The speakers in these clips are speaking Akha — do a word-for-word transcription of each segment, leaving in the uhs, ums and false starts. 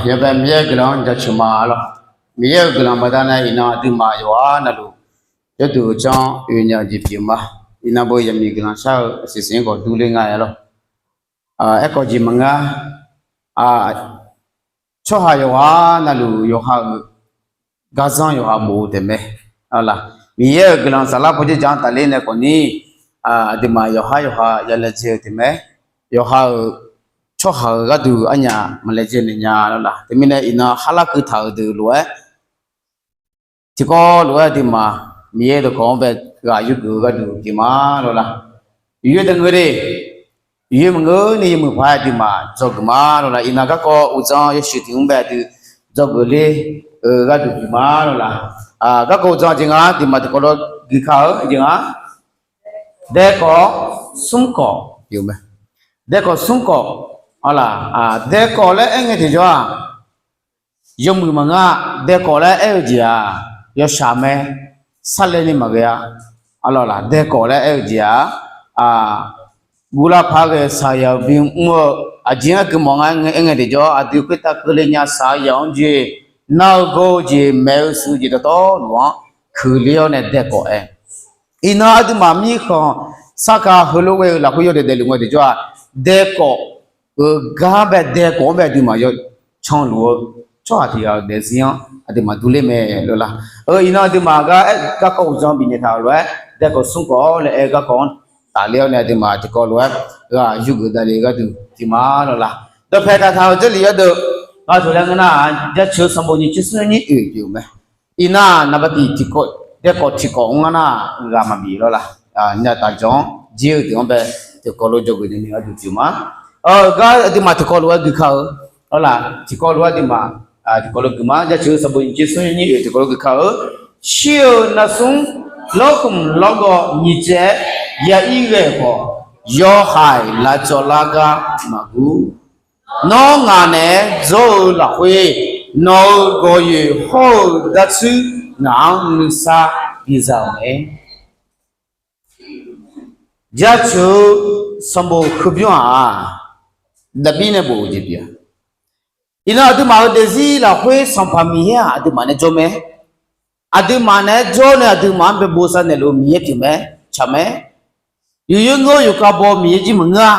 Yawbae Miqyaer-euq guiqlanq-anr jaceuq ma lawr. Miqyaer-euq guiqlanq baqdanae iqnan aqduimaf yawqghaq navluf yawduq janr oe nya-eu jeq pyeuf ma. Iqnan beu yaqmiq guiqlanq shar-eu siqsiq-anr khawf durler nga-a lawr. Aerkhawf jeq maqngeur-a. Tsawrhaq yawqghaq navluf yawqha-euq garzanr yawqha bof-eu taef mae. Lawr, Miqyaer-euq guiqlanq saflar pawdzer ja-anr tafler nae khawfni, aqduimaf yawqhar yawqha ya laejae-eu taef mae. Yawqha-euq tsawrhaq-euq gharduq arnyaf maqlaejae naeq nya lawr laq. Teumirnae iqnan kharlar keuv taq-euq deuq lof-aer tiqkawv lof-aer aqduimaf Miqyaer dawqkawq-anr bae ghaq yurgeuf-eu gharduq pyeuf ma lawr laq. Yawqyoer deuq ngeur de, yawqyoer maqngeur ni yawmuiq paq-aer aqduimaf dzawgeuf ma lawr laq. Iqnan garkawv uqdzan yawshuif tiq mr bae aqdui dzawgeuf ler-eu gharduq pyeuf ma lawr laq. Garkawv uqdzan jeq nga aqduimaf tiqkawv lof guika-eu jeq nga. Daekawv smr kawv pyeuf mae. Daekawv smr kawv, lawr laq, daekawv laer aer ngae tiqjawr-aq, yawmuiq maqngeur-a. Daekawv laer aer-eu jeq-aq, yawshaq mae, sarlaevni maqghae-a. Lawr laq, daekawv laer aer-eu jeq-aq, guvlar paq ghae shaqyaq-euq bimr-eu aqjeq-anr keuv mawf nga aer ngae tiqjawr, aqdui khoertav keuvle nya shaqyaq-anr jeq, nar-eu gawr-eu jeq, maeq-eu shuif-eu jeq dawqtawvluf-anr keuqler-awr nae daekawv aer. Iqnan aqduimaf mirkhanq sarkaq heulof ghae-eu lafkhoer yawdaef daefluf ngae tiqjawr-aq, daekawv-euq gar-anr bae, daekawv-anr bae aqduimaf yawcanluf-eu tsawrhaq tiq ghaq-euq daefzir-anr aqduimaf durler mae lawr laq. Iqnan aqduimaf gar aer garkawv uqdzan bifnaeq taq-euq lof-aer daekawv smr kawv-awr laer aer garkawv-anr tafler-awr nae aqduimaf tiqkawv lof-aer ghaq yurgeuf davle gharduq pyeuf ma lawr laq. Dawqpae taqtaq-euq Jarlif yadeuq ghaq taq laer ngeur nar-aq, Jaceuq-eu sanqbof nyiq tser smr nyiq oeq pyeuf-eu mae. Iqnan naqba tiq tiqkawv, daekawv tiqkawv-anr ngar nar ghaq maqbif lawr laq. Nya taf jawq-anr jir-eu deuq-anr bae tiqkawv lof jawrgeuf ni ni gharduq pyeuf ma. Gar aqduimaf tiqkawv lof-aer guika-eu lawr laq, tiqkawv lof-aer aqduimaf tiqkawv lof guiq ma. Jaceuq-eu sanqbof nyiq tser smr nyiq oeq tiqkawv lof guika-eu, shir-eu narsmr lawrkhmq lawrgawv nyiq tsaev-aer ya ir ghae khawf, yawhaiq lavcawv lar gar maqguv. Nawr ngaq naeq-aer dzawr-eu lafkhoer, nawq-euq gawqyoeq hawr-eu dartsuir ngaq-anr nuisar biza-euq mae. Jaceuq-eu sanqbof heubymr-aq, Daqbir nae bof-eu jeq pyeuf-a. Iqnan aqduimaf-euq daefzir lafkhoer Sanqpaq Miqyaer-aq aqduimaf nae jawr mae. Aqduimaf naeq-aer jawr nae aqduimaf-anr bae bosav naeqluf-eu Miqyaer pyeuf mae, tsaq mae. Yawqyoer ngeur yawqkhav baw Miqyaer jir maqngeur-a.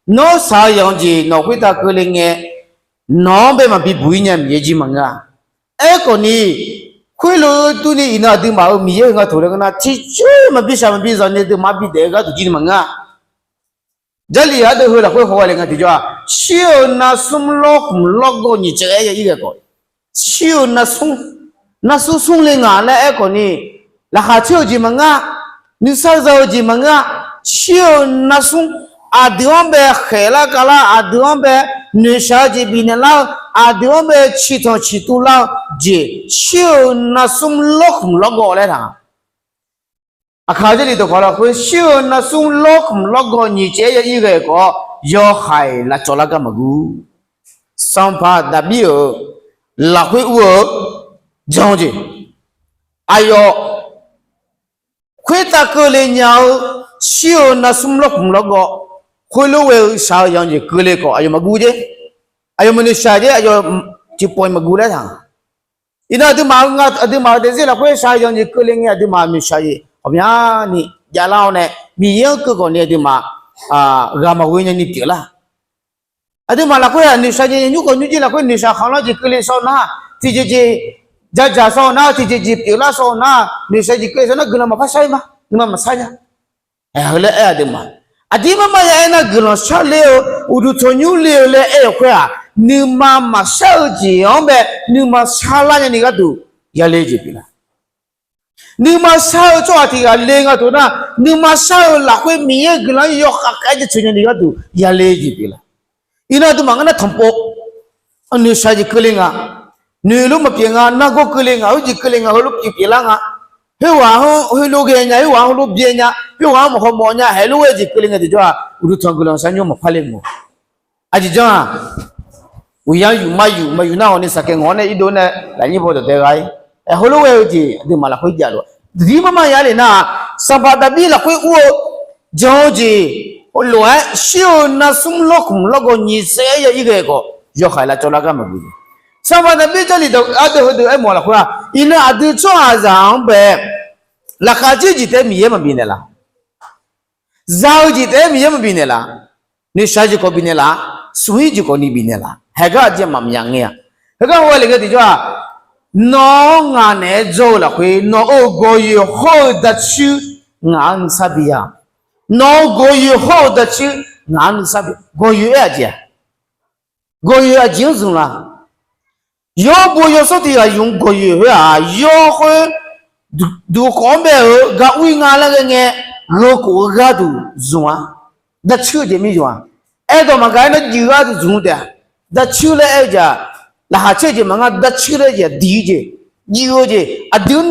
Nawr shaq-eu yaq-anr jeq nawq khoertav keuvle ngae, nawq-anr bae maqbi buq ir nya Miqyaer jir maqngeur-a. Aerkhawfni, khoerlof-eu durni iqnan aqduimaf-euq Miqyaer-euq nga toq laer ngeur nar, tiqcoer maqbi shaq maqbi zanq ni aqduimaf-anr bidaef-eu gharduq jir ni maqngeur-a. Jarlif ardeuv heu lafkhoer hawghae le nga tiqjawr-aq, shir-eu narsmr lawrkhmq lawrgawv nyiq tsaev-aer ya ir ghae khawf, shir-eu narsmr, narsmr smr le ngaq laer aerkhawfni, laqkhaq coer-eu jeq maqngeur-a, nuisar za-eu jeq maqngeur-a. Shir-eu narsmr, aqdui-anr bae khaeqlar kavlar, aqdui-anr bae noeqshaq-eu jeq bifnaeq lar-eu, aqdui-anr bae ciqtanq ciqtuv lar-eu jeq, shir-eu narsmr lawrkhmq lawrgawv laer taq-a. Aqkaq Jarlif dawqkawq lafkhoer shir-eu narsmr lawrkhmq lawrgawv nyiq tsaev-aer ya ir ghae khawf, yawhaiq lavcawv lar gar maqguv. Sanqpaq Daqbir-euq lafkhoer ur-eu jan-eu jeq, aqyawf khoertav keuvle nya-eu shir-eu narsmr lawrkhmq lawrgawv khoerlof ghae-eu shaq-eu yaq-anr jeq keuvle khawf aqyawf maqguv jer. Aqyawf maqnoeqshaq jer, aqyawf tiqpawf-iq maqguv laer taq. Iqnan aqduimaf-eu nga, aqduimaf-euq daefzir lafkhoer shaq-eu yaq-anr jeq keuvle ngae aqduimaf noeqshaq jeq ghawqmyani javlar-awr nae, Miqyaer-anr keuv khawfni aqduimaf ghaq maqghoe nyani pyeuflar. Aqduimaf lafkhoer-aq noeqshaq jeq nymr khawf nymr jir lafkhoer noeqshaq khanqlanr jeq keuvle sawr nar, tiqjeq jeq jadzaq sawr nar, tiqjeq jeq pyeuflar sawr nar, noeqshaq jeq keuvle sawr nar guiqlanq maqpar shar-ir ma, nuima maqshar nya. Ae, heu laer aer aqduimaf, aqdir mar mar ya aernar guiqlanq sharler-eu, uqduq tanqnymr le-eu laer aer-eu khoer-aq, nuima maqshar-eu jeq-anr bae nuima sharlar nyani gharduq yale jeq pyeuflar. Nuima shar-eu tsawrhaq tiq ghaq le nga taq nar, nuima shar-eu lafkhoer Miqyaer-euq guiqlanq-anr yawkhav khav-aer jaceuq nyani gharduq yale jeq pyeuflar. Iqnan aqduimaf ngar nar tanqpov noeqshaq jeq keuvle nga, noeqlof maqpyeuf nga, nargawr keuvle nga, heujeq keuvle nga, heulof pyeuf pyeuflar nga, khoerghaq-anr heulof ghae nya, khoerghaq-anr heulof byae nya, khoerghaq-anr maqhaw mawf nya, heulof ghae jeq keuvle ngae tiqjawr-aq, uqduq tanq guiqlanq sharnymr maqpar le mq. Aqjeq janr-aq, uqyar yuf mar yuf, maqyuf nar hawq ni saqkaeq ngawq-awr nae irdov nae lafnyir baw dawqdae gha-ir. Ae, heulof ghae-eu jeq aqduimaf lafkhoer jav lof-aer, aqdir mar mar ya le nar-aq, Sanqpaq Daqbir lafkhoer ur-eu jan-eu jeq lof-aer shir-eu narsmr lawrkhmq lawrgawv nyiq tsaev-aer ya ir ghae khawf, yawhaiq lavcawv lar gar maqguv. Sanqpaq Daqbir Jarlif deuq ardeuv heudeuq aermawf-eu lafkhoer-aq, iqnan aqdui tsawrhaqzaq-anr bae laqkhaq jir jeq taef-aer Miqyaer maqbifnaeq laf. Za-eu jeq taef-aer Miqyaer maqbifnaeq laf. Noeqshaq jeq khawf bifnaeq laf, smq-ir jeq khawf ni bifnaeq laf. Haeqgar aqjeq maqmyaq ngae-a. Heugar hawghae le ngae tiqjawr-aq, nawq-anr ngaq naeq-aer jawr-eu lafkhoer nawq-euq gawqyoeq hawr-eu daqcuir ngaq-anr nuisar bi-a. Nawq-euq gawqyoeq hawr-eu daqcuir ngaq-anr nuisar bi. Gawqyoeq aer aqjeq-aq, gawqyoeq aqjeq-anr zmq laf. Yawbo yawsanr tiq ghaq yuf-anr gawqyoeq khoer-aq, yawkhoer duq khawf-anr bae-euq gar ur-ir nga laer ghae ngae, gheu khof-eu gharduq zmq-a. Daqcuir-eu jeq mir yuf-a. Aerdawq maqgaq-aer nar juif gharduq zmq-eu taef-a. Daqcuir laer aer-eu jeq-aq, laqkhaq caer-eu jeq maqngeur, daqcuir laer jeq-aq diq-eu jeq, juif-eu jeq, aqdui-anr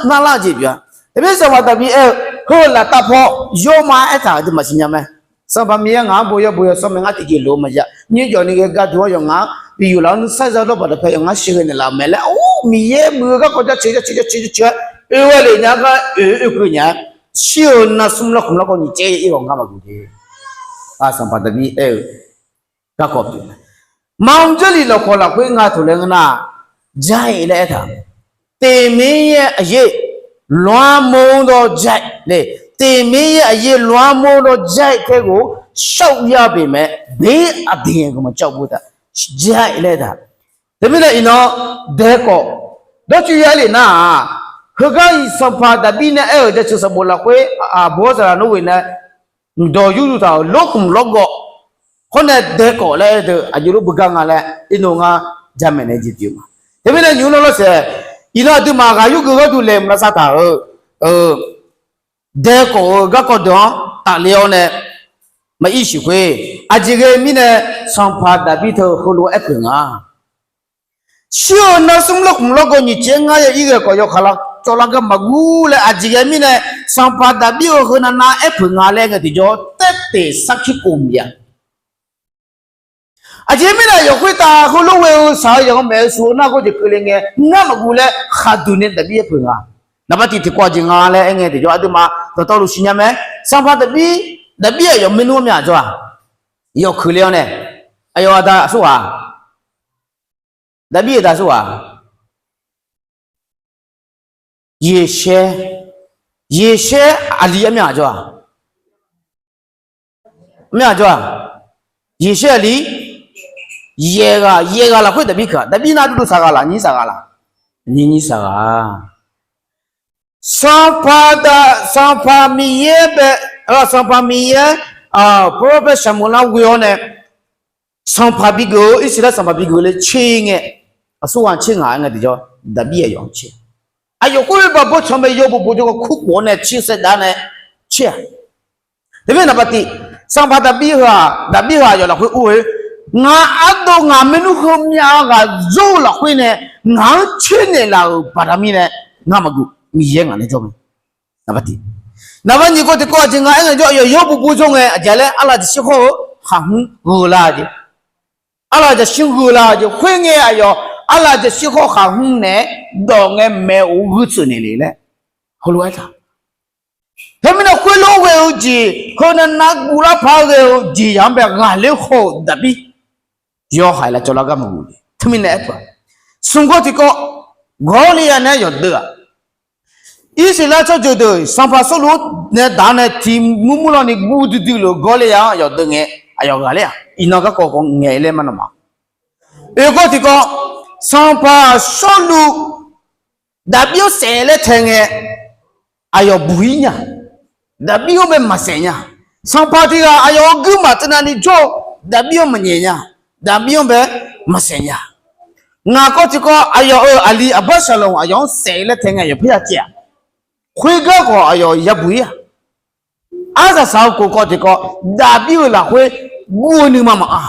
narlar-eu jeq pyeuf-a. Teumirnae Sanqpaq Daqbir aer-eu, heu laftav paw yawma aertaq-euq dui maqsiq nya mae. Sanqpaq Miqyaer ngaq-anr bo yawbo yawsanr mae, ngar tiqjeq lof-eu maqya. Nymrjawf ni ghae gharduq-anr yawqghaq-anr bi yuflaf-anr nuisar zar dawr baqdanae pae yawqghaq-anr sheuqghae naeqlaf-eu mae laer, or, Miqyaer muiq-eu garkawv jaceuq jaceuq jaceuq-aer oe-aer le nya gar oe-eu oe keuv nya-aer, shir-eu nar smr lawrkhmq lawrgawv nyiq caer-ir ghawq ngar maqguq de. Sanqpaq Daqbir aer-eu garkawv pyeuf mae. Maqmr Jarlif lawqkhawq lafkhoer nga taq laer ngeur nar, jae laer aertaq. Teqmaer yaer aqyaer လွှမ်းမိုးသောချိုင့် le, teqmaer yaer aqyaer လွှမ်းမိုးသောချိုင့် tae ghof shawr ya beq mae, beq aqdeq-aer ghaq maqcav bu taq, jae laer aertaq. Teumirnae iqnan dae khawf dawrcoer ya le nar-aq, heugar-iq Sanqpaq Daqbir nae aer-euq jaceuq sanqbof lafkhoer aqbur-awr saqlaq nmr ghoe nae mqdawq yurdui taq-euq lawrkhmq lawrgawv hawr nae dae khawf laer aer-eu deuq aqjox lof beugar nga laer irnov ngar jamaeq nae jeq pyeuf ma. Teumirnae nymq-mr lawr lawr saeq, iqnan aqduimaf ghaq yurgeuf gharduq laeqhmq lavsav taq-euq dae khawf-eu garkawv deuq-anr tafle-awr nae maqir siq khoer, aqjeq ghae mirnae Sanqpaq Daqbir teu heulof-aer aerpeuq nga. Shir-eu nar smr lawrkhmq lawrgawv nyiq caer ngar ya ir ghae khawf yawkaq lavcawv lar gar maqguv laer aqjeq ghae mirnae Sanqpaq Daqbir-eu heu navnav aerpeuq nga laer ngae tiqjawr taerteq sarkir khof mya. Aqjeq mirnae yawq khoertav heulof ghae-eu shaq-eu yawq-anr maeq-eu shuf-eu nargawr jeq keuvle ngae ngar maqguv laer khaqduq nae Daqbir aerpeuq nga. Naqbar tiq tiqkawv aqjeq nga laer aer ngae tiqjawr aqduimaf dawqtawvluf siqnya mae. Sanqpaq Daqbir, Daqbir aqyawf maernmr mya aqjawr-aq, yawf keuqle-awr nae aqyawf aqda aqsurghaq Daqbir aqda aqsurghaq Yeqsaer, Yeqsaer aqli armyaq aqjawr-aq, armyaq aqjawr-aq, Yeqsaer aqli yaeq ghaq, yaeq ghaq lafkhoer Daqbir keuq-aq, Daqbir nar dovdov saqghaq laf, nyir saqghaq laf, nyir nyir saqghaq. Sanqpaq Daq, Sanqpaq Miqyaer bae, Sanqpaq Miqyaer, Prophet Samuel lar ghoe-awr nae, Sanqpaq bigeuf-eu, Irsaqleqlav Sanqpaq bigeuf le tser ngae, aqsurghaq tser ngaq-aer ngae tiqjawr Daqbir aqyawf tser. Aqyawf khoer baq bawrtsanq mae yawbof bof jawrgar kurkhof-awr nae tser saevdav nae tser-aq. Teumirnae naqpaq tiq, Sanqpaq Daqbir heu-aq, Daqbir heu aqyawf lafkhoer ur-eu, ngaq ardov ngaq maernmr heumyav ghaq jawr-eu lafkhoer nae ngaq-anr tser naeqlaf-euq baqda mirnae ngar maqgeuf, Miqyaer ngaq nae jawr mae. Naqpaq nyiq kawv tiqkawv aqjeq nga aer ngae jawr aqyawf yawbof bof jawr ngae aqjeq laer arlaf jaqshir hawr-eu khaqhmr gheu lar jeq. Arlaf jaqshir gheu lar jeq khoerngae aqyawf arlaf jaqshir hawr khaqhmr naeq-aer dawq ngae maeq-eu ghuitsoeq naeq le laer heulof-aer taq. Teumirnae khoerlof ghae-eu jeq, heu navnav guvlar par ghae-eu jeq yaq-anr bae ghaqler haw-euq Daqbir yawhaiq lavcawv lar gar maqghof. Teumirnae aertaq, smq kawv tiqkawv Gawrliav nae yawqdeuv-aq, Irsaqleqlav tsawrjeuq deuq Sanqpaq Sawrluv nae daq-anr nae tiq mur mur lawr ni guv duidui luf Gawrliav-anr yawqdeuv ngae, aqyawf ghaqler-aq, iqnan garkawv kawv ngaeq laer mar nawmaf. Oeq kawv tiqkawv, Sanqpaq Sawrluv Daqbir-anr saef laer tae ngae, aqyawf buq-ir nya. Daqbir-anr bae maqsaef nya. Sanqpaq tiq ghaq aqyawf guirmaf teunav ni jawr-eu Daqbir-anr maqnyaef nya. Daqbir-anr bae maqsaef nya. Ngaq kawv tiqkawv aqyawf-euq aqli Aqbarshaqlanq aqyawf-anr saef laer tae ngae aqyawf paer ya caev-aq, khoergar khawf aqyawf yabuq-ir-aq. Arsaq saq-eu khof kawv tiqkawv, Daqbir-euq lafkhoer guv-eu nuima maqanr.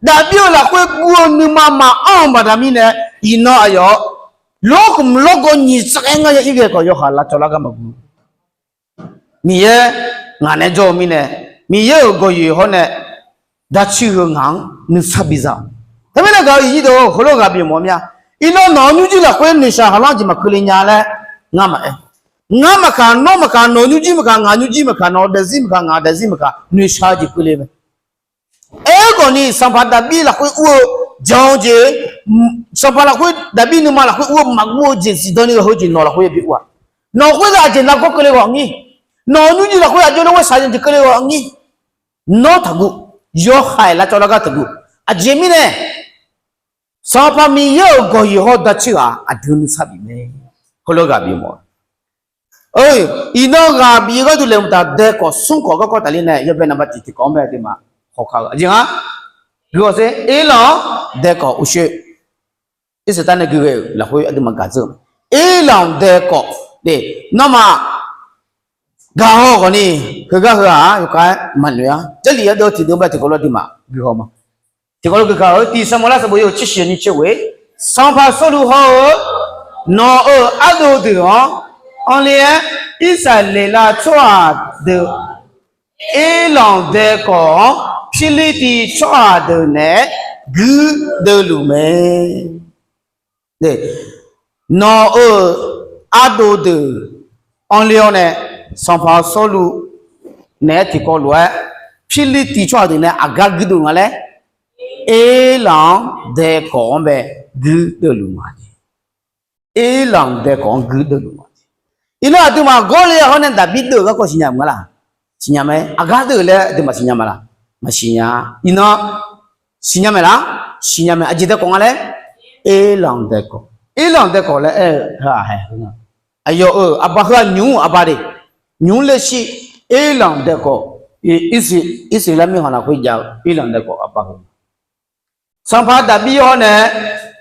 Daqbir-euq lafkhoer guv-eu nuima maqanr-eu baqda mirnae, iqnan aqyawf lawrkhmq lawrgawv nyiq tsav-aer ngar ya ir ghae khawf yawhaiq lavcawv lar gar maqghof. Miqyaer ngaq nae jawr-eu mirnae, Miqyaer-euq gawqyoeq hawr nae daqcir heu ngaq-anr nuisar biza-awq. Teumirnae gaq-eu iqnyir deuq-or, heulof ghaq bif mawf mir-a. Iqnan nawq-euq nymrjir lafkhoer noeqshaq haqlar jeq maqkeuv le nya laer ngar maqaer. Ngar maqkaq, nawr maqkaq, nawq-euq nymrjir maqkaq, ngaq nymrjir maqkaq, nawq-euq daefzir maqkaq, ngaq daefzir maqkaq, noeqshaq-eu jeq keuv le mae. Aerkhawf ni Sanqpaq Daqbir lafkhoer ur-eu jan-eu jeq, Sanqpaq lafkhoer Daqbir nuima lafkhoer ur-eu maqguv-eu jeq zifdan ni ghaq heu jeq nawq lafkhoer yabi ur-a. Nawq khoerghaq aqjeq nargawr keuvle ghawq ngir. Nawq-euq nymrjir lafkhoer aqjox lawr ghaer shaq jeq keuvle ghawq ngir. Nawr taqguv, yawhaiq lavcawv lar gar taqguv. Aqjeq mirnae, Sanqpaq Miqyaer-euq gawqyoeq hawr dacuir ghaq aqdui nuisar bif mae. Heulof ghaq bif mawf. Iqnan ghaq bif-eu gharduq laeqhmq taq dae kawq smr kawq garkawv tafler nae yawbae naqba tiq tiq kawq-anr bae aqduimaf hawkar-eu aqjeq nga. Guihaw sher, Erlanq dae kawq uqshoe. Irsaqsaqnae gui ghae-euq lafkhoer aqduimaf gaq dzeur-eu. Erlanq dae kawq, nawmaf gaq haw khawf ni, heugar heu-aq yawkhav-aer maqnoeq-a. Jarlif yadeuv tiqdeuv bae tiqkawv lof aqduimaf guihaw ma. Tiqkawv lof guihaw-eu tiq Saqmawr lar sanqbof yawhuiq tser shiq nyiq tser ghoe, Sanqpaq Sawrluv hawr-eu nawq-euq ardov deuq-anr anr ler-aer, Irsaqleqlav tsawrhaq deuq Erlanq dae kawq-anr Pirlirtiv tsawrhaq deuq naeq-aer guirdeuv luf mae. Nawq-euq ardov deuq anr ler-awr nae, Sanqpaq Sawrluv naeq-aer tiqkawv lof-aer, Pirlirtiv tsawrhaq deuq nae aqgar guirdeuv nga laer, Erlanq-anr dae kawq-anr bae guirdeuv luf nga. Erlanq dae kawq-anr guirdeuv luf nga. Iqnan aqduimaf Gawrleqya hawr nae Daqbir deuv-euq garkawv siqnya mq nga laq? Siqnya mae. Aqgar deuv laer aqduimaf siqnya ma laq? Maqsiqnya. Iqnan siqnya mae laq? Siqnya mae. Aqjeq dae kawq nga laer? Erlanq dae kawq. Erlanq dae kawq laer aer-eu heu-aq haeq heu nga. Aqyawf-euq aqba heu-aq nymq-mr aqba de. Nymq-mr ler shir Erlanq dae kawq. Irsaqleqlav mirkhanq lafkhoer jav-eu Erlanq dae kawq aqba heu. Sanqpaq Daqbir hawr nae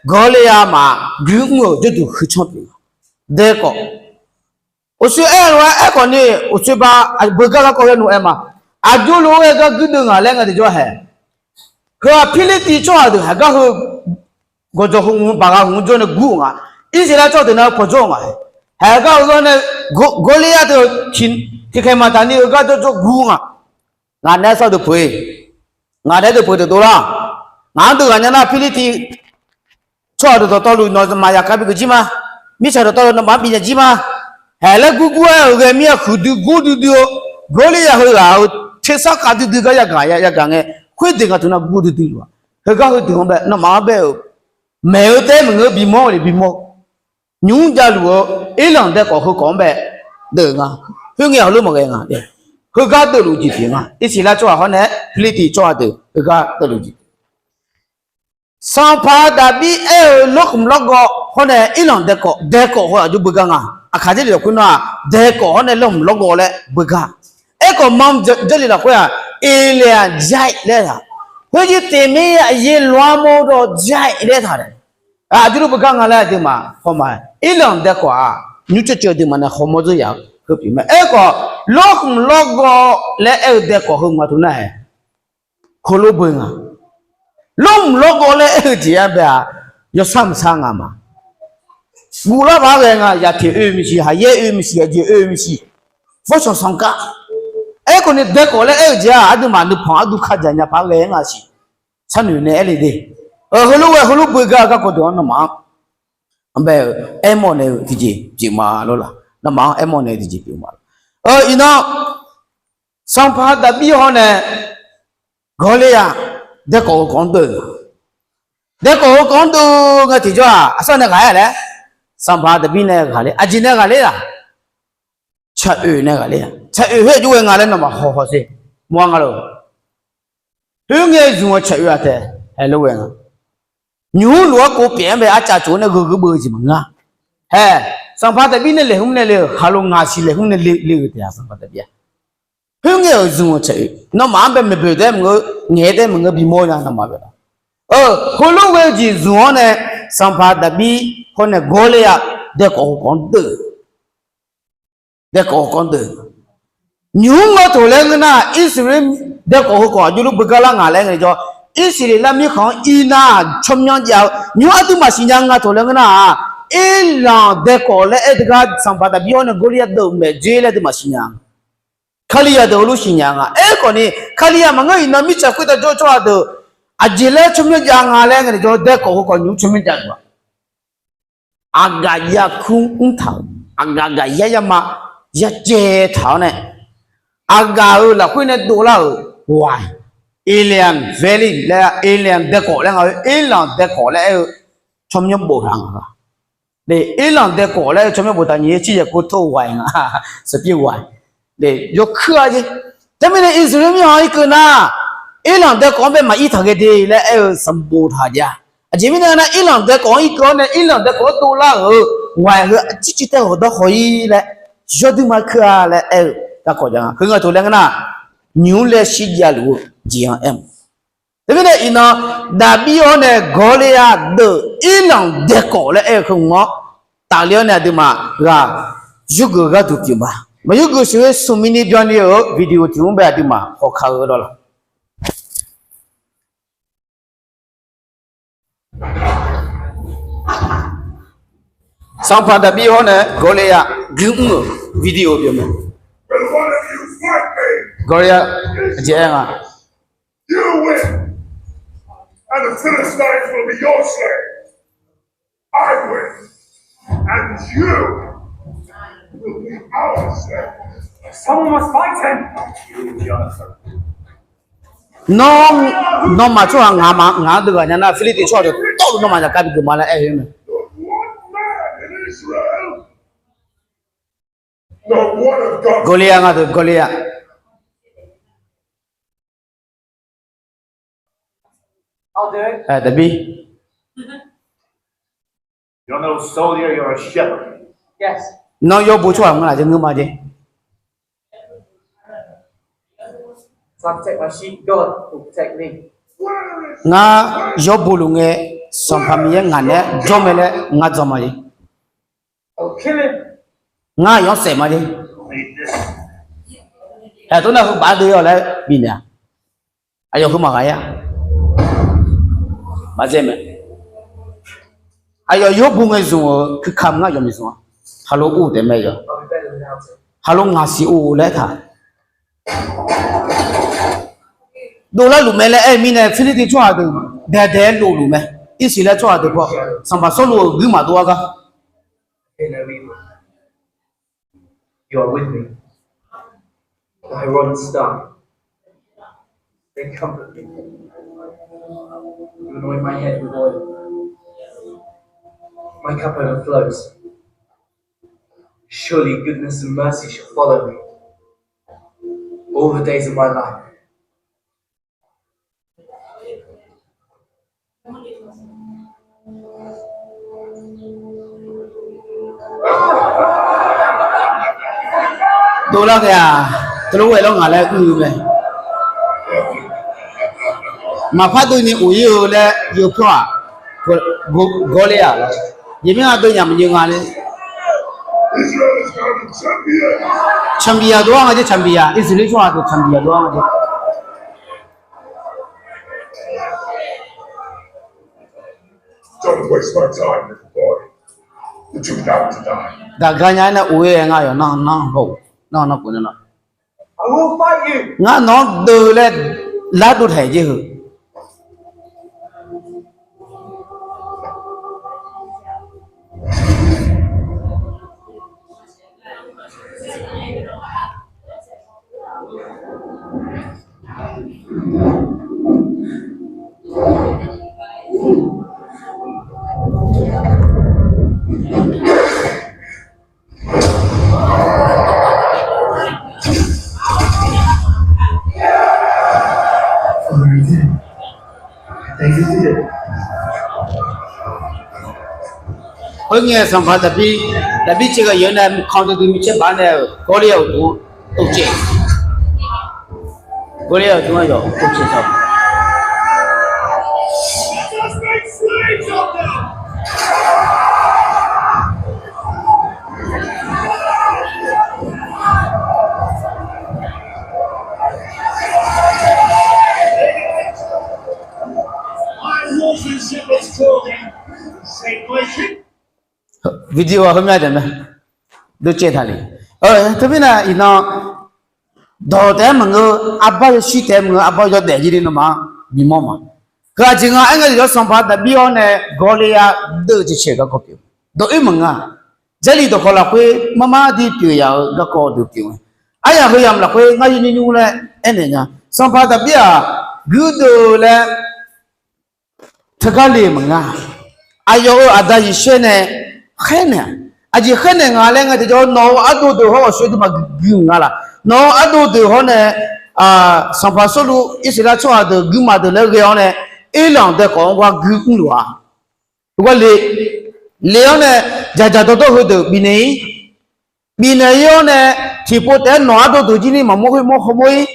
Gawrleqya maf guir mr-euq jawrduq huiq canr pyeuf nga. Dae kawq. Uqshoe aer-eu lof-aer aerkhawf ni, uqshoe ba beugar garkawv yawnuv aer ma. Aqjox lof-aer gar guirdeuv ngaq laer ngae tiqjawr haeq. Heu-aq Pirlirtiv tsawrhaq deuq haeq gar heu gawqjawq heu mq baq gha hmq jawr nae gur-eu nga. Irsaqleqlav tsawrhaq deuq nav-eu pawqjawr-eu nga. Haeq gar heu-anr nae Gawrleqya deuq tiqkhaeq maqtaq ni heugar jawrjawr gur nga. Ngaq naeq-aer sawr deuq peuq-e. Ngaq naeq-aer deuq peuq deuq dovlar. Ngaq-anr deuq ghaq nya nar Pirlirtiv tsawrhaq deuq dawqtawvluf nawmaf yaqkhav bi geuf jir ma. Mirtsaq dawqtawvluf nawmaf-anr bifnaeq jir ma. Haeq laer gurgur-aer-euq ghae mir-a huiqdui gordui dui-eu Gawrleqya heughaq-euq tersar khavdui dui gar yagaq yagaq ngae, khoerdeuq ngaq teunav gur duidui luf-a. Heugar heudeuq-anr bae nawmaf-anr bae-euq maeq-eu taef-aer maqngeur bimawr-eu le bimawr. Nymq-mr javluf-eu Erlanq dae kawq heu kawq-anr bae deuv nga. Khoerngae heulof maqghae nga. Heugar deuvluf jeq pyeuf nga. Irsaqleqlav tsawrhaq hawr nae Pirlirtiv tsawrhaq deuq heugar deuv luf jeq. Sanqpaq Daqbir aer-eu lawrkhmq lawrgawv hawr nae Erlanq dae kawq, dae kawq heu aqjox beugar nga. Aqkaq Jarlif lafkhoer nar-aq dae kawq hawr nae lawrkhmq lawrgawv laer beugar. Aerkhawf ma Jarlif lafkhoer-aq, Elayaer laer taq. Khoerjir teqmer aqyaer lawrmawr dawr jaer laer taq-a. Aqjox luf beugar nga laer aqduimaf hawma-aer Erlanq dae kawq-aq nymr ceuv ceuv aqduimaf nae hawmawr dzeur yaf-eu heu pyeuf mae. Aerkhawf lawrkhmq lawrgawv laer aer-eu dae kawq heu ngaq teu nar-aer heulof beu nga. Lawrkhmq lawrgawv laer aer-eu jeq-anr bae-aq, yawshar maqshar nga ma. Guvlar paq-aer ghae nga. Yaqteq oe maqsiq, haqyaer oe maqsiq, aqjeq oe maqsiq, fawrsanq sanqkar. Aerkhawf ni dae kawq laer aer-eu jeq-aq aqduimaf nuipanq arduq kar dzaq nya paq-aer ghae-aer nga siq. Sharnoeq nae aer le de. Heulof ghae heulof beugar-eu garkawv deuq-anr nawmaf-anr bae-eu aermawf naeq-eu tiqjeq pyeuf ma lawr laq? Nawmaf-anr aermawf naeq-eu tiqjeq pyeuf ma lawr? Iqnan Sanqpaq Daqbir hawr nae Gawrleqya dae kawq heu kawq-anr deuv-eu, dae kawq heu kawq-anr deuv ngae tiqjawr-aq aqsar nae ghaq-aer laer, Sanqpaq Daqbir nae ghaq ler, aqjeq nae ghaq ler-aq, tsaq oeq nae ghaq ler-a. Tsaq oeq khoer aqjox ghae nga laer nawmaf hawhaw sher. Mawr-a nga lof. Khoerngae zmq-eu tsaq oeq-aq taef haeq lof ghae nga. Nymq-mr lof-aer kov pyaeq-anr bae arcav tsof-aer nae gheu gheu beu-eu jeq maqngeur-a. Haeq, Sanqpaq Daqbir nae laeqhmr nae le-euq khaqlo ngaq siq laeqhmr nae le le-euq taef-a Sanqpaq Daqbir-aq. Khoerngae-euq zmq-eu tsaq oeq nawmaf-anr bae maeqboeq taef-aer maqngeur, ngaeq-aer taef-aer maqngeur bimawr nya nawmaf bae-a. Heulof ghae-eu jeq zmq-awr nae Sanqpaq Daqbir hawr nae Gawrleqya dae kawq heu kawq-anr deuv dae kawq heu kawq-anr deuv. Nymq-mr ngeur toq laer ngeur nar, Irsaqleqlav dae kawq heu kawq aqjox luf beugar lar ngaq laer ngae jawr, Irsaqleqlav mirkhanq-anr irnar-aq tsawrmyanr jav-eu nymq-mr aqduimaf siqnya nga toq laer ngeur nar-aq, Erlanq dae kawq laer aer-eu teugar Sanqpaq Daqbir hawr nae Gawrliqyaer deuv maeq dzoer laer aqduimaf siqnya. Kalizaq deuq heulof siqnya nga. Aerkhawf ni Kalizaq maqngeur iqnan mirtsaq khoertav jawr-eu tsawrhaq deuq aqjeq laer tsawrmyanr jav nga laer ngae jawr, dae kawq heu kawq nymq-mr tsawrmyanr jav-eu-aq. Aqgaf yarkur mrtaq-euq, aqgaf gaf yar yama yarcaev taq-awr nae, aqgaf-euq lafkhoer nae dovlar-euq ghaq-iq, Elan Valley laer, Elan daekawf laer nga-eu, Elan daekawf laer aer-eu tsawrmyanr boftaq nga. Elan daekawf laer-eu tsawrmyanr boftaq nyiq-aer ciryaeq kur tor ghaq-aer nga, sanqpir ghaq-aer. Yawkuir-a jeq. Teumirnae Irsaqleqlav mirkhanq irkeuv nar, Elan daekawf-anr bae maqir taq ghae de laer aer-eu sanqbof taq jav-a. Aqjeq mirnae nar, Elan daekawf-anr irkeuv-awr nae Elan daekawf-anr dovlar-euq ghaq-aer heu arcircir tae ghawqdawr khawq-ir laer, yawduima kuir-a laer aer-eu garkawv jav nga. Khoerngae taq laer ngeur nar, nymq-mr laer shirjav luf-eu jeq-anr aer-eu. Teumirnae iqnan, Daqbir-awr nae Gawrleryar deuq Elan daekawf laer aer-eu heu-anr tafler-awr nae aqduimaf ghaq yurgeuf gharduq pyeuf ma. Maqyurgeuf sheuqghae smq mirni byanni-euq video tiq mr bae aqduimaf hawkar-eu lawr laq. Sanqpaq Daqbir-awr nae Gawrleryar guimr-euq video pyeuf mae. Gawrleryar aqjeq aer nga. You win, and the Philistines will be your slaves. I win, and you will be our slaves. Someone must fight him. You, Jonathan. Nawr, nawmaf tsawrhaq ngaq-anr deuv ghaq nya nar, Pirlirtiv tsawrhaq deuq tawvluf nawmaf zaqkhav bigeuf ma laer aer-eu mae. Gawrleryar nga deuq, Gawrleryar. Daqbir, nawr yawbo tsawrhaq maqngeur laf jeq ngeur ma jeq. Ngar yawbo luf ngae, Sanqpaq Miqyaer ngaq naeq-aer jawr mae laer ngar jan ma jeq. Ngar yawsaef ma jeq. Aqtov nar heu baf deuv-awq laer bifnaeq-a. Aqyawf heu maqghaq-a. Maqdzae mae. Aqyawf yawbo ngae zmq-euq kuirkaq ngar yawf miqzmq-a. Haqlo ur taef mae yawf. Haqlo ngaq siq ur laer taq. Dovlar luf mae laer aer-eu mirnae, Pirlirtiv tsawrhaq deuq daeqdaeq-aer dovluf mae. Irsaqleqlav tsawrhaq deuq paw, Sanqpaq Sawrluv-euq guir maqdov-aer gar. You are with me, my royal star. Then comfort me. You anoint my head with oil. My cup overflows. Surely goodness and mercy shall follow me all the days of my life. Dovlar ghae-aq, teulof ghae lawr ngaq laer ur-eu mae. Maqpar dovni of-ir-eu laer yawpyawr-aq, Gawrleryar lawr. Jeq mirnae dov nya maqnymr nga le. Champion dov-ar nga jeq, champion. Irsaqleqlav tsawrhaq deuq champion dov-ar nga jeq. Daqgar nya-aer nae of-ir-aer ngar yawf nar nar baw-euq nar nar khof nar nar. Ngar nawq-anr deuv laer lar dov taeq jer heu. Khoerngae sanqpaq Daqbir, Daqbir caevghaq yawf nae mqkan duidui micaer baf nae-euq Gawrleryar uqduq tov caev. Gawrleryar uqduq-anr yawf tov caev taq. Video-aq heumya daq mae. Dov caev taq le. Teumirnae iqnan dawq taef-aer maqngeur, arbar yawshir taef-aer maqngeur, arbar yawdaef jir ni nawmaf-anr bimawr ma. Heu aqjeq nga aer ngae, yawsanqpaq Daqbir-awr nae Gawrleryar deuv-eu jeq caev garkawv pyeuf. Dawq-oer maqngeur-a. Jarlif dawqkawq lafkhoer marmar dir pyeuf yaf-eu garkawv deuq pyeuf-eu. Aryaq heu yamq lafkhoer ngar yawnyir nymr laer aernaeq nya. Sanqpaq Daqbir-aq, guirdeuv laer teugar le-euq maqnga. Aqyawf-euq aqda Yeqsur nae khaernaeq-a. Aqjeq khaernaeq nga laer ngae tiqjawr, nawq-euq ardov deuq hawr-awq shawr-eu duimaf gui nga laq. Nawq-euq ardov deuq hawr nae, Sanqpaq Sawrluv Irsaqleqlav tsawrhaq deuq guirmaf deuq laer ghae-awr nae, Erlanq dae khawf-anr gar guir mrluf-a. Gar le, le-awr nae, dzaqdzaq dawrdawr heudeuq bifnaeq-ir. Bifnaeq-ir-awr nae, tiqpov taef-aer nawq ardov deuq jir ni maqmawr khoermawr hawmawr-ir.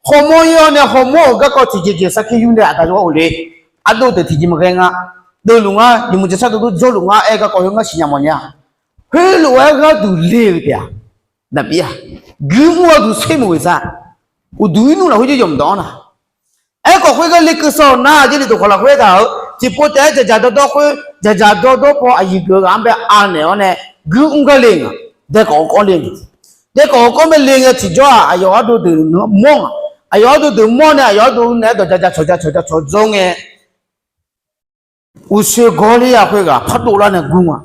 Hawmawr-ir-awr nae, hawmawr-euq garkawv tiqjeq jeq sarkir yur nae aqda yawr-awr le. Ardov deuq tiqjeq maqghae nga. Deuvluf ngar, yawmuiq jeq sar deuq dawr jawrluf ngar aer garkawv heugar siqnya mawf nya. Khoerlof-aer gharduq le-eu taef-a. Daqbir-aq, guir mr-eu duq ser muiq-eu sar. Uqduq ir nmr lafkhoer jir yawmq dawq-anr na. Aerkhawf khoergar lekeuv sawr-eu nar, Jarlif dawqkawq lafkhoer aertaq-euq tiqpov taef-aer dzaqdzaq dawrdawr khoer, dzaqdzaq dawrdawr paw aqyuif geuf-eu ghaq-anr bae anaeq-awr nae, guir mr gar le nga. Dae khawf-eu kawv le nga. Dae khawf-eu kawv bae le ngae tiqjawr-aq, aqyawf ardov deuq mawr nga. Aqyawf ardov deuq mawr nae, aqyawf ardov naeq-aer dawq dzaqdzaq cawqdzaq cawqdzaq cawqdzawr ngae, uqshoe Gawrliav khoerghaq pardov lar nae gur nga.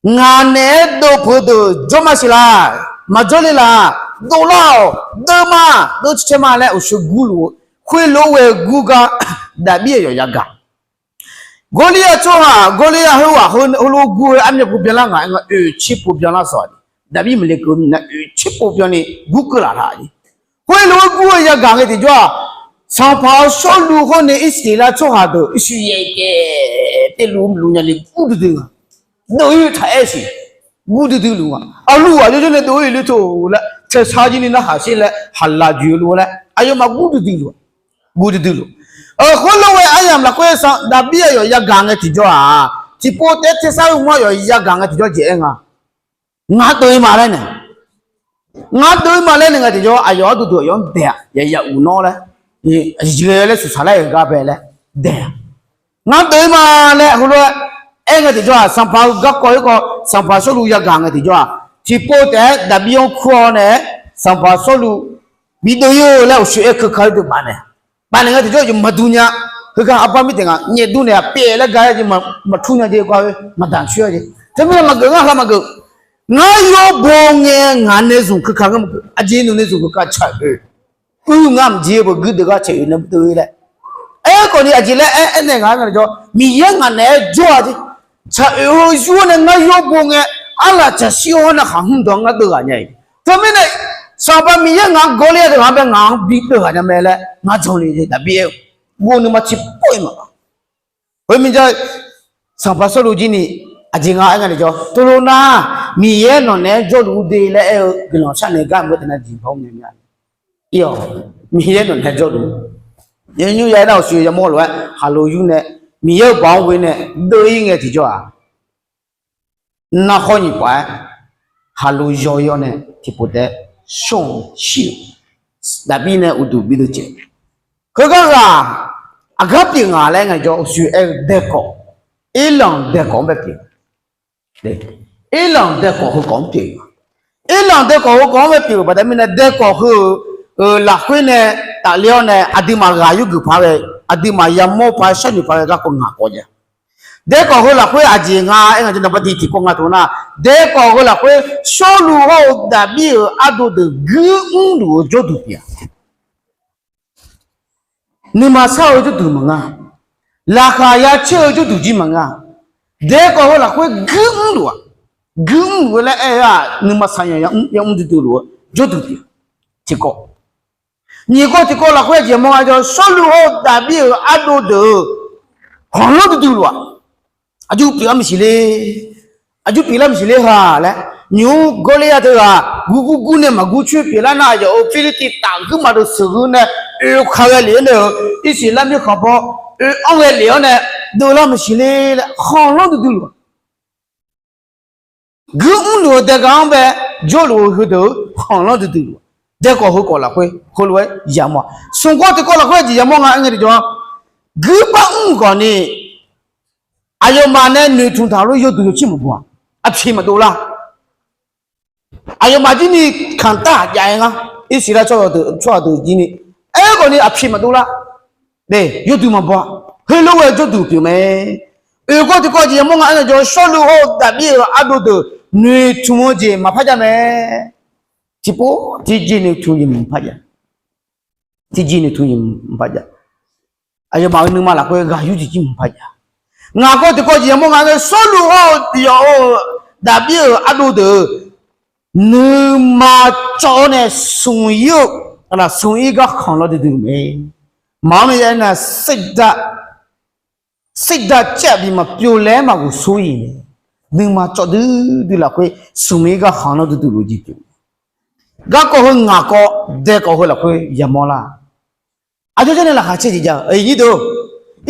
Ngaq naeq-aer dov peuq-eu deuq jawr maqsiq laq, maqjawr le laq, dovlar-awq, deuvma, dov caer ma laer uqshoe gurluf-eu, khoerlof-aer ghae gur gar, Daqbir aqyawf yagaq. Gawrliav tsawrhaq, Gawrliav heughaq heulof-aer gur-eu armyav pov byanlar ngaq-aer nga, oeq tser pov byanlar sawq-a. Daqbir maqle keuv-eu minav oeq tser pov byanni gur keuv laf taq-a. Khoerlof-aer gur-eu yagaq ngae tiqjawr-aq, Sanqpaq Sawrluv hawr nae Irsaqleqlav tsawrhaq deuq irshuir yaeq kaef taev luf maqluf nya le gur duidui nga. Dov-ir taq-aer siq, gur duidui luf nga. Aqluf aqjox jawr nae dov-ir le teu laer, taesar jir ni narhaq sher laer haqlaf joeq-eu lof-aer laer aqyawfmaf gur duidui luf, gur duidui luf. Khoerlof-aer aryamq lafkhoer san Daqbir aqyawf yagaq ngae tiqjawr-aq, tiqpov taef-aer tersar-eu mawr aqyawf yagaq ngae tiqjawr jeq-aer nga. Ngar dov-ir ma laer nae, ngar dov-ir ma laer nae ngae tiqjawr aqyawf ardov deuq aqyawf-anr daeq-a, yaq yaq uq nawr laer, aqjeq laer suqsaq laer-euq gar bae laer daeq-a. Ngar dov-ir ma laer heulof-aer aer ngae tiqjawr-aq, Sanqpaq-eu garkawv-ir kawv Sanqpaq Sawrluv yagaq ngae tiqjawr-aq, tiqpov taef-aer Daqbir-anr kur-awr nae, Sanqpaq Sawrluv bidov-ir-eu laer uqshoe aer keuka-ir deuq bafnaeq, bafnaeq ngae tiqjawr yawf maqdur nya. Heugar arbar mirtaeq nga nyaef dur naeq-aq pyeuf laer ga-aer jeq maqtur nya jeq gar-eu maqdaq coer-a jeq. Teumirnae maqgeuf ngar ha maqgeuf. Ngar yawr baw ngae ngaq nae zmq keuka ngar maqgeuf. Aqjeq nawq nae zmq keuka tsaq-oe. Uir ngar mqjeq-eu beuq guirdeuv gar tsaq-oe nae deuv-ir laer. Aerkhawf ni aqjeq laer aer aernaeq nga-aer nga jawr, Miqyaer ngaq naeq-aer jawr-a jeq. Tsaq-oe heu yur-awr nae ngar yawr baw ngae, arlaq tsaqshir-awr nae khaqhmr dawq ngar deuv ghaq nya-iq. Teumirnae, Sanqpaq Miqyaer ngaq-anr gawrler-a deuq ghaq-anr bae ngaq-anr bi deuv ghaq nya mae laer ngar jan le jeq Daqbir aer-eu, ghov nuima tiqpov-iq maqbaw. Khoermirnae, Sanqpaq Sawrluv jir ni aqjeq nga aer nga naeq jawr, teulof nar, Miqyaer nawq naeq-aer jawrluf-ur de laer aer-eu guiqlanq sharnaeq gar maqngeur taef nar jeq baw-awr myav myav. Iq-awq, Miqyaer nawq naeq-aer jawrluf, yawnymr ya aer nar-awq siq yamawr lof-aer khaqlo yur nae, Miqyaer-euq baoq-anr ghoe nae deuv-ir ngae tiqjawr-aq, nar khawr nyiq paf-aer khaqlo yaw-ir-awr nae tiqpov taef-aer shawr-eu shir-euq, Daqbir nae uqduq bi deuv caev. Heugar ghaq aqgar pyeuf nga laer ngae jawr, uqshoe aer-eu daekawq, Irlanq daekawq-anr bae pyeuf. Irlanq daekawq heukawq-anr pyeuf-eu, Irlanq daekawq heukawq-anr bae pyeuf-euq baqda mirnae daekawq heu-euq lafkhoer nae tafler-awr nae aqduimaf ghaq yurgeuf paq ghae, aqduimaf yamawr paq-aer sharnoeq paq ghae garkawv ngaq kawv jav. Daekawq heu lafkhoer aqjeq nga aer nga jawr, naqbadi tiqkawv nga taq nar, daekawq heu lafkhoer Sawrluv hawr-eu Daqbir-euq ardov deuq guir mrluf-eu jawrduq pyeuf-a. Nuima shar-eu jawrduq maqnga. Laqkhaq ya caer-eu jawrduq jir maqnga. Daekawq heu lafkhoer guir mrluf-aq, guir mrluf-eu laer aer-eu-aq, nuima shaqyanq yamr duidui luf-eu jawrduq pyeuf. Tiqkawv, nyiq kawv tiqkawv lafkhoer aqjeq mawr nga jawr, Sawrluv hawr-eu Daqbir-euq ardov deuq-eu khanqlanr duidui luf-aq, aqjox pyeuflar maqsiq le. Aqjox pyeuflar maqsiq le ha laer, nymq-mr Gawrliav teughaq gurgur gur nae maqgur coer pyeuflar nar, aqyawf-euq Pirlirtiv tafguir maqdeuq sheuqghoe nae oe ka ghae lef-awr nae-eu, Irsaqleqlav mirkhanq paw oe-anr ghae lef-awr nae dovlar maqsiq le laer khanqlanr duidui luf-aq. Guir mrluf-eu daegaq-anr bae jawrluf-eu heudeuq-eu khanqlanr duidui luf-aq. Daekawq heukawq lafkhoer heulof-aer yamawr-a. Smq kawv tiqkawv lafkhoer aqjeq yamawr nga aer ngae tiqjawr, guir par mr khawf ni aqyawfmaf nae noeqtmq taq lof yawduq yawcir maqbaw-aq, aqpyeq maqdov lar. Aqyawfmaf jir ni kamqtav jav-aer ngar, Irsaqleqlav tsawrhaq deuq jir ni, aerkhawf ni aqpyeq maqdov lar. Yawduq maqbaw-a. Heulof-aer jawrduq pyeuf mae. Oeq kawv tiqkawv jeq yamawr nga aer ngae tiqjawr, Sawrluv hawr-eu Daqbir-euq ardov deuq noeqtmq-eu jeq maqpar jav mae. Tiqpov tiqjeq noeqtmq jeq maqpar jav. Tiqjeq noeqtmq jeq maqpar jav. Aqyawfmaf-euq nuima lafkhoer ghaq yur jeq jir maqpar jav. Ngaq kawv tiqkawv jeq yamawr nga ngae, Sawrluv hawr-eu yawf-eu Daqbir-euq ardov deuq-euq nuima cawv-awr nae smq ir-eu, smq ir garkhanq lawr duidui luf mae. Maqanr nae ya aernar, စိတ်ဓာတ် caev aqbi maqpyeuf laer maqghof sur-iq mae. Nuima cawv duidui lafkhoer smq ir garkhanq lawr duidui luf jeq pyeuf. Garkawv heu ngaq kawv dae kawv heu lafkhoer yamawr lar. Aqjox janr nae laqkhaq caer jeq jav-eu, iqnyir deuq,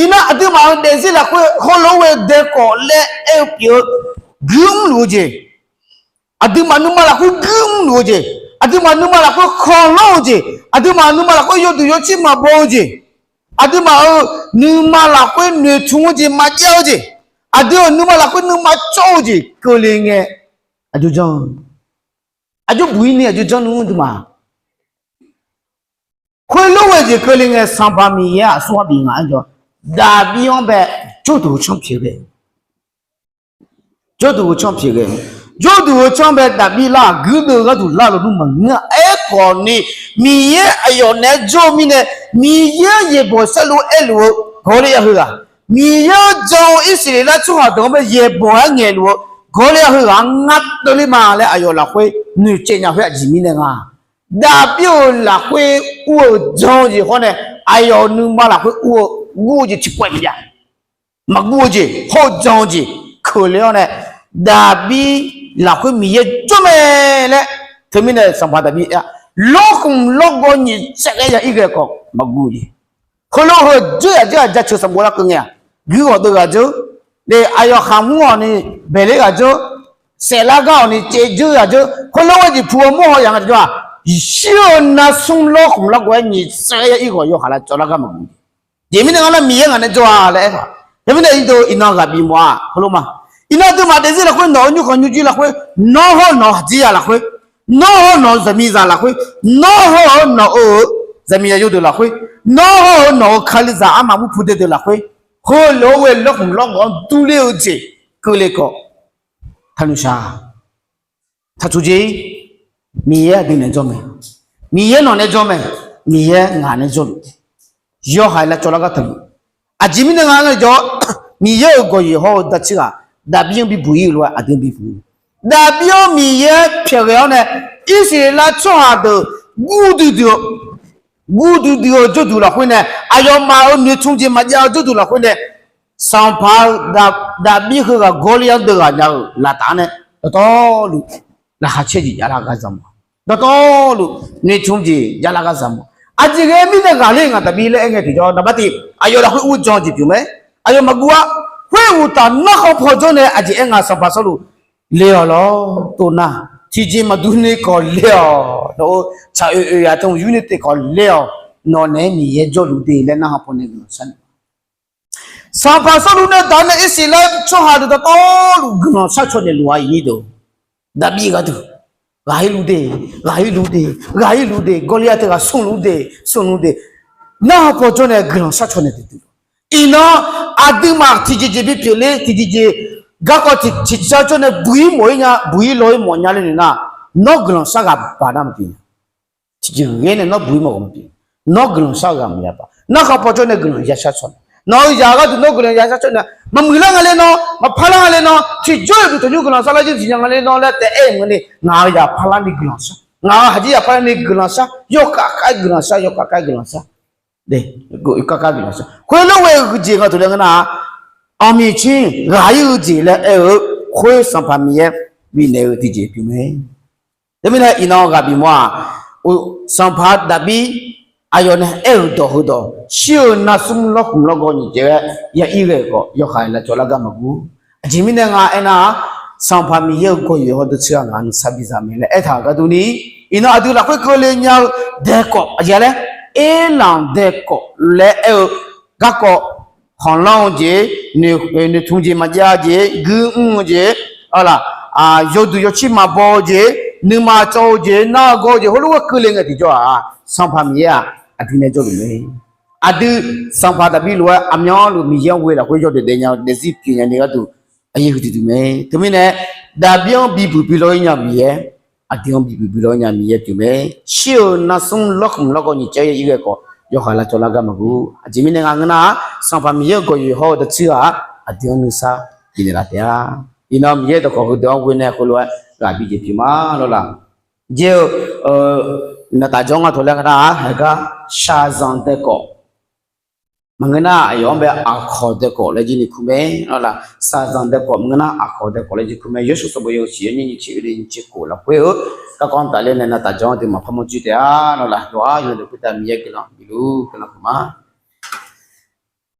iqnan aqduimaf-euq daefzir lafkhoer heulof-aer ghae dae kawv laer aer-eu pyeuf-eu, guir mrluf-eu jeq, aqduimaf nuima lafkhoer guir mrluf-eu jeq, aqduimaf nuima lafkhoer khanqlanr-eu jeq, aqduimaf nuima lafkhoer yawduq yawcir maqbaw-eu jeq, aqduimaf-euq nuima lafkhoer noeqtmq-eu jeq maqjav-eu jeq, aqdui-euq nuima lafkhoer nuima cawv-eu jeq keuvle ngae, aqjox janr-eu, aqjox buq ir ni aqjox janr nmr duimaf. Khoerlof-aer jeq keuvle ngae, Sanqpaq Miqyaer-aq smr-anr bif ngaq-anr jawr, Daqbir-anr bae jawrduq-eu tsanr pyeuf ghae, jawrduq-eu tsanr pyeuf ghae, jawrduq-eu tsanr bae Daqbir lar-aq, guirdeuv gharduq lar lof nmr maqngeur-a. Aerkhawf ni, Miqyaer aqyawf naeq-aer jawr-eu mirnae, Miqyaer-anr yaeqbawq saerlu aerluf-eu Gawrliar heughaq, Miqyaer-anr jan-eu Irsaqleqlav tsawrhaq deuq-anr bae yaeqbawq-aer ngaeqluf-eu Gawrliar heughaq-anr ngar teuv ler ma laer aqyawf lafkhoer noeqcaev nya khoer aqjeq mirnae nga. Daqbir-euq lafkhoer ur-eu jan-eu jeq hawr nae, aqyawf-euq nuima lafkhoer ur-eu, gur-eu jeq tiqpawf maqjav. Maqguv-eu jeq hawr-eu jan-eu jeq keuvle-awr nae, Daqbir lafkhoer Miqyaer jawr mae laer, teumirnae Sanqpaq Daqbir aer-a, lawrkhmq lawrgawv nyiq tsaev ghae ya ir ghae khawf maqguv-eu jeq. Heulof heu dzeur yaq dzeur-aq jaceuq sanqbof larkeuv ngae-aq, guighawq deuv ghaq dzeur, aqyawf khaqmur-awq ni baeqler ghaq dzeur, saeflar gar-awq ni caevdzeur ghaq dzeur, khoerlof-aer jeq puq-eu mawr haw yaq nga tiqjawr-aq, shir-eu narsmr lawrkhmq lawrgawv-aer nyiq tsaev ghae ya ir ghawq yawhaiq lavcawv lar gar maqguv. Jeq mirnae ngar nar Miqyaer ngaq nae jawr-a laer aer-a. Teumirnae iqnan ghaq bif mawf-a heulof ma. Iqnan aqduimaf daefzir lafkhoer nawq-euq nymrkhanq nymrjir lafkhoer, nawr hawr-eu nawq-eu haqjir ya lafkhoer, nawr hawr-eu nawq-eu zaqmiqzaq lafkhoer, nawr hawr-eu nawq-eu zaqmiqzaq yawdeuq lafkhoer, nawr hawr-eu nawq-eu kalizaq armaf murpu daedeuq lafkhoer, heulof-aer ghae lawrkhmq lawrgawv-anr durler-eu jeq keuvle khawf, taqnoeq shaq. Taqtsuq jeq-ir. Miqyaer aqdui nae jawr mae. Miqyaer nawq nae jawr mae. Miqyaer ngaq nae jawrluf. Yawhaiq lavcawv lar gar taqluf. Aqjeq mirnae nga laer jawr, Miqyaer-euq gawqyoeq hawr-eu daciq ghaq Daqbir-anr bibuq-ir-eu lof-aer aqdui-anr bibuq. Daqbir-anr Miqyaer pyaeq ghae-awr nae, Irsaqleqlav tsawrhaq deuq gurdui dui-eu, gurdui dui-eu jawrduq lafkhoer nae, aqyawfmaf-euq noeqtmq jeq maqjav-eu jawrduq lafkhoer nae, sanqpaq-eu Daqbir heughaq Gawrliar-anr deuv ghaq nya-euq laqtaf-anr nae, dawqtawvluf laqkhaq caer jeq javlar gar zaq mawf. Dawqtawvluf noeqtmq jeq javlar gar zaq mawf. Aqjeq ghae mirnae ghaqler ngaq Daqbir laer aer ngae tiqjawr, naqbar tiq aqyawf lafkhoer ur jan-eu jeq pyeuf mae. Aqyawf maqguv-a. Khoeruqtaf narkhan paw jawr nae aqjeq aer nga, sanqpaq Sawrluv le-awq lawr, tov nar tiqjeq maqdur ni kawq le-awq. Nawq-euq tsaq oeq oeq yaq teu yur ni te kawq le-awq. Nawq naeq-aer Miqyaer jawrluf de laer narkhan paw nae guiqlanq shar naeq. Sanqpaq Sawrluv nae daq nae Irsaqleqlav tsawrhaq deuq dawqtawvluf guiqlanq shar caw naeq luf-a iqnyir deuq. Daqbir gharduq ghaq-ir luf de, ghaq-ir luf de, ghaq-ir luf de, Gawrliar teughaq smrluf de, smrluf de. Narhaq paw jawr nae guiqlanq shar caw naeq duidui. Iqnan aqduimaf tiqjeq jeq bipyeuf ler tiqjeq jeq garkawv tiqjeq tiqshar jawr nae buq-ir mawf-ir nya, buq-ir law-ir mawf nya ler noeq nar, nawr guiqlanq shar ghaq baq nar maqpyeuf nya. Tiqjeq ghae nae nawr buq-ir mawf-eu maqpyeuf. Nawr guiqlanq shar-eu ghaq maqya baq. Narhaq paw jawr nae guiqlanq ya shar caw naeq. Nawq-euq zaq gharduq nawr guiqlanq ya shar caw naeq. Maqmuiq lar nga le nawr, maqpar lar nga le nawr, tiqjawr yawduq tanqnymr guiqlanq shar lar jir tiqnya nga le nawr laer taef aer-eu maqngeur ni, ngaq-euq zaq parlar ni guiqlanq shar. Ngaq-euq haqjir zaq parlar ni guiqlanq shar. Yawkhav khav guiqlanq shar, yawkhav khav guiqlanq shar. Khav khav guiqlanq shar. Khoerlof-aer ghae-eu jeq nga taq laer ngeur nar-aq, aqmiq cir ghaq-ir-eu jeq laer aer-eu khoer Sanqpaq Miqyaer bifnaeq-eu tiqjeq pyeuf mae. Teumirnae iqnan ghaq bif mawr-aq, Sanqpaq Daqbir aqyawf nae aer-euq dawq heudawq, shir-eu narsmr lawrkhmq lawrgawv nyiq caev-aer ya ir ghae-euq khawf, yawhaiq lavcawv lar gar maqguv. Aqjeq mirnae nga aernar-aq, Sanqpaq Miqyaer-euq gawqyoeq hawr deuq tser ghaq ngaq nuisar biza mae laer aertaq-euq gharduq ni, iqnan aqdui lafkhoer keuvle nya-eu dae kawv aqjeq-a laer, erlanq dae kawv laer aer-eu garkawv, khanqlanr-eu jeq, noeqtmq jeq maqjav-eu jeq, guir mr-eu jeq, yawduq yawcir maqbaw-eu jeq, nuima cawv-eu jeq, nar-eu gawr-eu jeq heulof-aer keuvle ngae tiqjawr-aq, Sanqpaq Miqyaer-aq aqdui nae jawrluf mae. Aqdui Sanqpaq Daqbir lof-aer aqmyanluf Miqyaer-anr ghoe lafkhoer yawdaef daef nya-eu daefzir pyeuf nya ni gharduq aqyuif huiqdui duq mae. Teumirnae Daqbir-anr bibuq bilaw-ir nya-eu Miqyaer, aqdui-anr bibuq bilaw-ir nya-eu Miqyaer pyeuf mae. Shir-euq narsmr lawrkhmq lawrgawv nyiq caev ya ir ghae khawf, yawhaiq lavcawv lar gar maqguv. Aqjeq mirnae nga ngeur nar-aq, Sanqpaq Miqyaer-euq gawqyoeq hawr-eu dawrcir ghaq-aq, aqdui-anr nuisar bifnaeq laf taef-a. Iqnan Miqyaer dawqkawq heudeuq-anr ghoe nae khoerlof-aer ghaq bijeuq pyeufma lawrlaf. Jer-eu, naqtaf jawr nga tawq laer nga nar-aq, haiq gar shaqzanq daekawf maqngeur nar, aqyawf-anr bae aqkawq daekawf laer jir ni kur mae lawrlaf. Shaqzanq daekawf maqngeur nar, aqkawq daekawf laer jir kur mae. Yawshawr sanqbof yawhuiq shiq yawnyir nyiq tser oe le nyiq tser khof lafkhoer-eu garkawv-anr tafler nae naqtaf jawr-anr deuq maqpar mawr jir taef-a lawrlaf. Yawqha yawqha deuq khoertav Miqyaer guiqlanq bifluf guiqlanq huiqma.